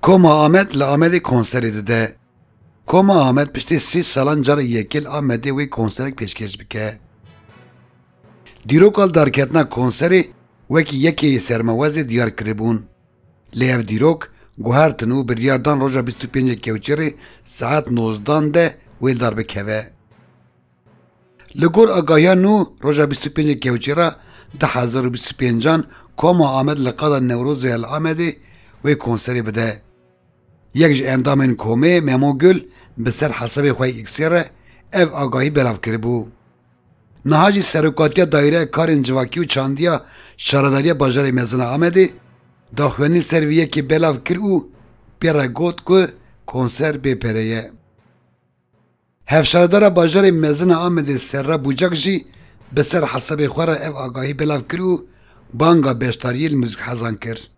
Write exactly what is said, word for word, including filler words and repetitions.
Koma Amed li Amedê konserê dide. Koma Amed piştî sî salan cara yekê li Amedê wê konserek pêşkêş bike. Dîroka li darketina konserê wekî yekê yê sermewezê diyar kiribûn. Lê ev dîrok guhertin û biryar dan roja bîst û pêncê Kewçêrê saet nozdan de wê li dar bikeve. Li gor agahiya nû, roja bîst û pêncê Kewçêra du hezar û bîst û pêncan Koma Amed li qada Newrozê ya li Amedê wê konserê bide. Yek ji endamên komê Memo Gul bi ser hesabê xwe yê X-ê re ev agahî belav kiribû. Niha jî Serokatiya Daîreya Karên Civakî û Çandiya Şaredariya Bajarê Mezin a Amedê daxuyanî ser vê yekê belav kir û pê re got ku konser bê pere ye. Hevşaredara Bajarê Mezin a Amedê Serra Bucak jî bi ser hesabê xwe re ev agahî belav kir û banga beşdariyê li muzîkhezan kir.